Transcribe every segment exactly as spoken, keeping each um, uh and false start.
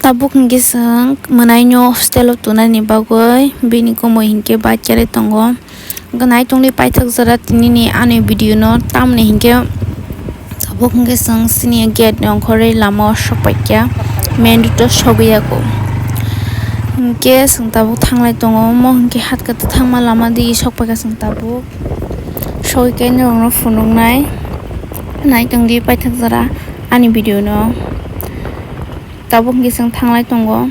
Tabuk hinkhe chwng mwnaino hostel o tonani bagwi bini komoi hinkhe baichari tongo. Hwnkhe naitongdi paithak jora tinini ani video no, tamni hinkhe tabuk hinkhe chwng chini gate ni ongkhorwi lama o sokpaikha, main road o sogwi yago. Hinkhe chwng tabuk thanglai tongo, omo hinkhe hatkhe thangma lama di sokpaikha chwng tabuk. Sogwi khe norokno phunuknai, naitongdi paithak jora ani video no. Tabuk hinkhe chwng thanglai tongo.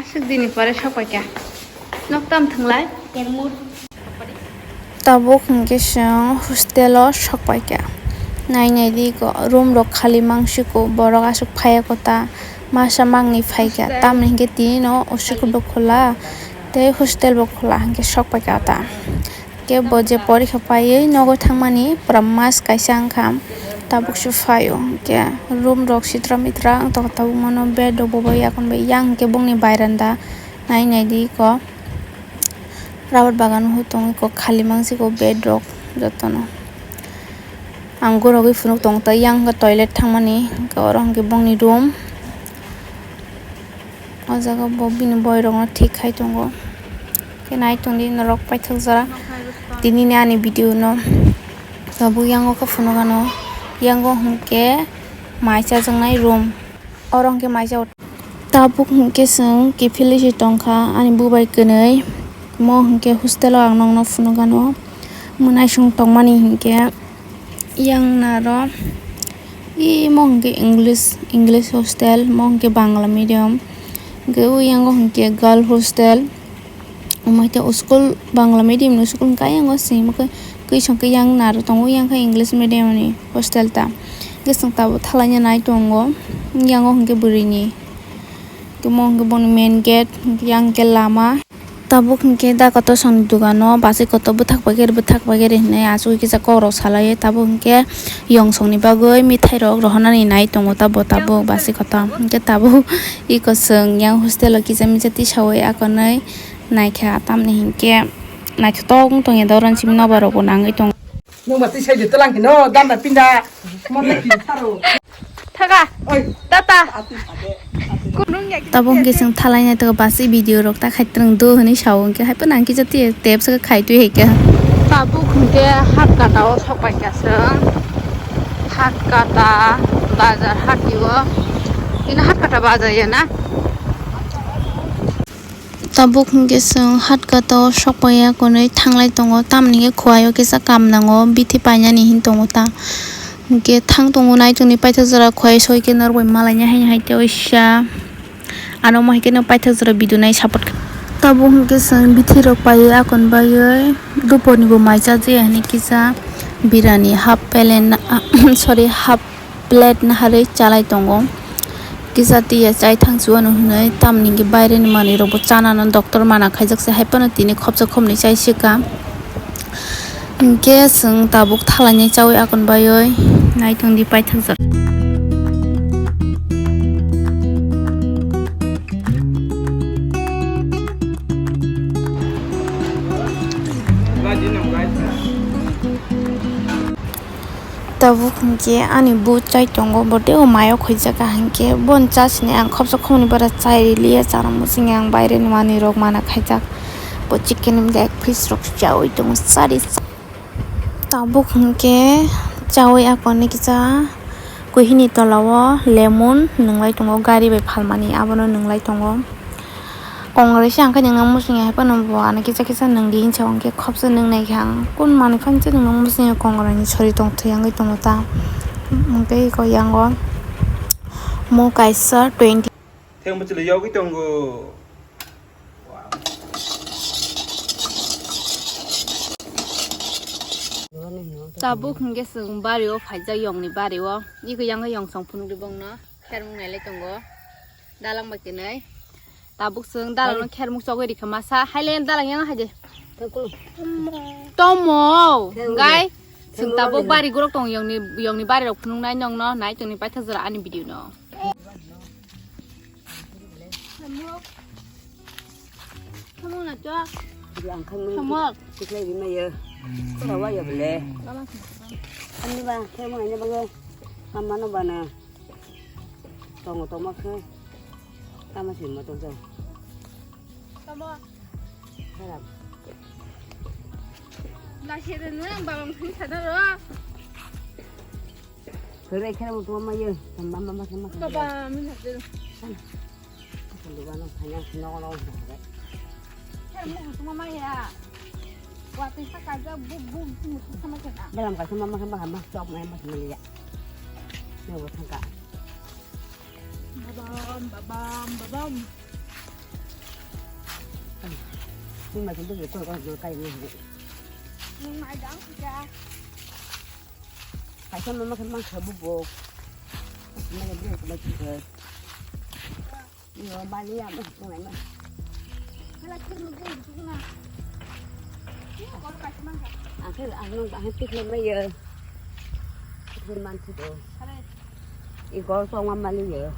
Aswk dini pore sokpaikha. Nok tam thanglai? Tabuk hinkhe chwng hostel o sokpaikha. Nai nai di ko room rok khali mangsiko, borok aswk phaiya kota, masa mangni phaikha. Tamni hinkhe tini no usuk bo khola tei hostel bo khola hinkhe sokpaikha ta. Khe bo je porikha paiwi nogo thangmani pura mas kaisa wngkha, tabukse phaio. Khe room rok sitra mitra wng tongkha, tabuk mano bed rok bo bai yakon bai yang khe bongni bairanda nai nai di ko rubber bagan hoi tongo, ko khali mangsiko bed rok jotono. Ang gorogwi phunuk tongo, tei yang khe toilet thangmani, hwnkhe oro hwnkhe bongni room. O jaga bo bini boy rokno thik khai tongo. Khe nai tongdi norok paithak jora tinini ani video no. Tabuk yango khe phunukano, yango hwnkhe mai chajaknai room. Oro hwnkhe mai cha. Tabuk hwnkhe chwng kiphilwi se tongkha ani bubai kwnwi. Mo hwnkhe hostel o ang nokno phunukano. Mwnaisong tongmani hwnkhe yang naro. Imo hwnkhe English, English hostel, mo hwnkhe Bangla medium. Hwnkhe o yango hwnkhe girl hostel. Omo hai khe o school Bangla medium ni school hwnkhe ayang o se omo khe kwi song khe yang naro tongo, yang khe English medium ni hostel ta. Hwnkhe chwng tabuk thalaina nai tongo, yang o hwnkhe bwrwi ni. Omo hwnkhe boni main gate, yang khe lama. Tabuk hwnkhe da kotor song ni dogano bachai kotor bwthak paikhe bwthak paikhe hinwi achugwi kisa kok rok salai o, tabuk hwnkhe yong song ni bagwi mithai rok rohornani nai tongo ta bo tabuk bachai kotor. Hwnkhe tabuk eko chwng yang hostel o kisa misa tisaui akonwi naikha, tamni hinkhe naithotok wng tongya doron simi nobar rokbo nangwi tongo. Nwng ba twi sai de tlang kino dan ba pinda. Mo ta ki tharo. Thaga. Oi. Tata. Ati ade. Ati. Kunung ya. Tabuk hwnkhe chwng thalainai tongkha basi video rok ta khai twrwng do hwnwi sao hwnkhe hai phano ang kisa tei tep se khai twi hai khe. Tabuk hwnkhe Hatkata o sok pai kha chwng. Hatkata bazar hati o. Ino Hatkata bazar ya na? Tabuk hwnkhe chwng Hatkata o sokpaiya konwi thanglai tongo, tamni hwnkhe Khowai o kisa kam nango, bithi painani hin tongo ta. Hwnkhe thang tongo nai tongni paithak jora Khowai soi khe norok bai malaina haino hai tei oisa. Ano omo hai kheno paithak jora video nai support kha. Tabuk hwnkhe chwng bithi rok paiwi akon baiwi duporni bo mai cha je hinwi kisa birani half pelen, sorry, half plate naharwi chalai tongo. Kisa twiya chai thang chuano hwnwi tamni hwnkhe baireni manwi rokbo chanano doctor mana khaijak se, hai phano tini khopsa khopnwi chai sika. Hwnkhe chwng tabuk thalainai chaui akon baiwi nai tongdi paithak jora. Tabuk hwnkhe ani bu chai tongo, bo tei o mayo khuijaka hwnkhe bono chasini ang khopsa khopni bara chai liya, chana muchungya ang baireni manwi rok mana khaijak. Bo chicken leg piece rok chaui tongo, chari. Tabuk hwnkhe chaui akonwi kisa kuhini tola o lemon nwnglai tongo, gari bai phalmani abono nwnglai tongo. Kongrai se ang khe nwngnw muchungya hai phano bo ano kisa kisa nwngdi hinsa hwnkhe khopsa nwngnai khe ang kun manwi phano se nwngnw muchungya, kongrai ni sori tongthwi wngwi tongo ta. Hwnkhe eko yango mo kaisa twenty. Thengbo chwla yogwi tongo. Tabuk hwnkhe chwng bari o phaijak, yongni bari o. Eko yango yongsong phunukdi bongno. Khermuk nailai tongo. Dalang bai kwnwi. Tabuk chwng dalangno khermuk chogwi rikha masa. Haile dalang yang haide. Tomo. Gai. Chwng tabuk bari gorok tong yongni, yongni bari rok phunuknai nongno nai tongni paithak jora ani video no. Samung na chua. Di ang khan mui. Samung. Tiklai di maya. Kora wa ya bele. Ani ba, khe mo anya ba. Mama no ba na. Tongo tongma khe. Tama si ma tong jao. Tamo. Kharap. Lasi de nang babang thang sana ro. Kore khe mo tongma ye. Mama mama mama. Baba, min hadu. Dalam ka sama mama sama hamba hamba sok mai mas meliya. Ni bo thangka. Babam, babam, babam. Ni ma jin tu ko ko kai ni. Ni ma jang sija. Kaisa mama kan mang sabu bo. Mana dia ko mai ko. Yo mali ya ma ko mai ma. Kala kir mo ko ko na. Ko ka ma. Akhir ang nung akhir tik le mai ya. Tik man tu do. Kala. I gor song ma mali ya.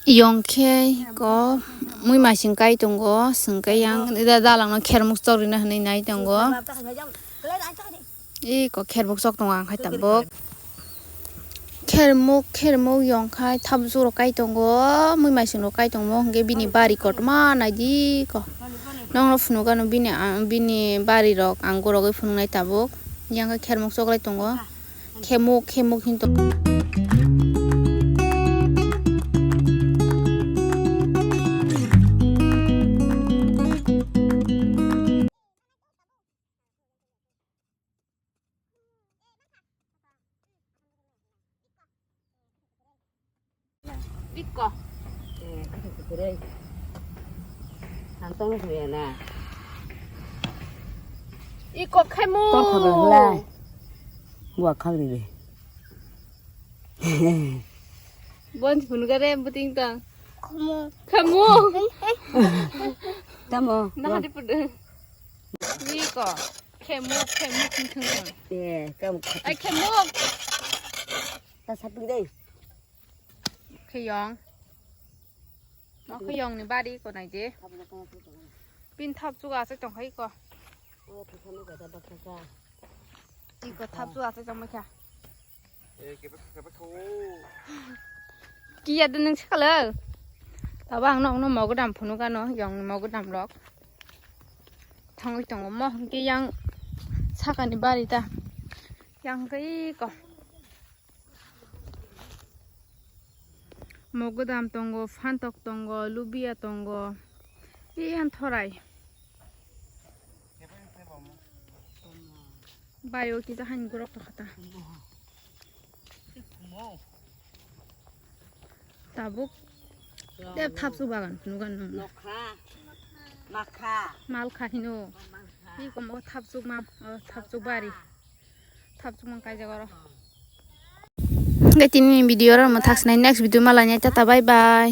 Yong khe ko mui masing kai tongo, sing kai yang da-, dalang no khermuk chok rina hinui nai tongo. Iko kherbuk chok tongo ang khai tabuk. Khermuk, khermuk yong khai thabuk rok kai tongo, mui masing rok kai tongo, hingke bini bari kotorma naidi ko. Nokno phunuk gano bini, ah, bini bari rok ang gorogoi phunuk nai tabuk. Yang khe khermuk chok lai tongo. Khemuk, khemuk hinto. Iko. Ang tong ya na. Iko khemo. Tong kha bela. Buat khang ni. Bon phun gare buting tang. Khemo. Khemo. Tamo. Nah di pede. Iko. Khemo, khemo, khemo, khemo. Eh, kamu. Ai khemo. Ta saping dai. Kheyong. O kheyong ni bari ko nai je. Pin thap chu asai tong khai ko. Iko thap chu asai tong kha. Kiya de nung sakalo. Tabo ang nokno mogodam phunuk ano, yong mogodam rok. Thangwi tongo mo hwnkhe yang sakani bari ta. Yang khe iko. Mogodam tongo, phantok tongo, lubia tongo. Iyan thorai. Bayo kisa hain gorok tokha ta. Tabuk. Tep thapsu bagan nugan nung. Nokha. Makha. Malkha hino. Malkha. Hi komo thapsu mam, oh, thapsu bari. Thapsu mang kaijak oro. Hingke tini video oro mo thaksinai, next video malainai, tata bye bye.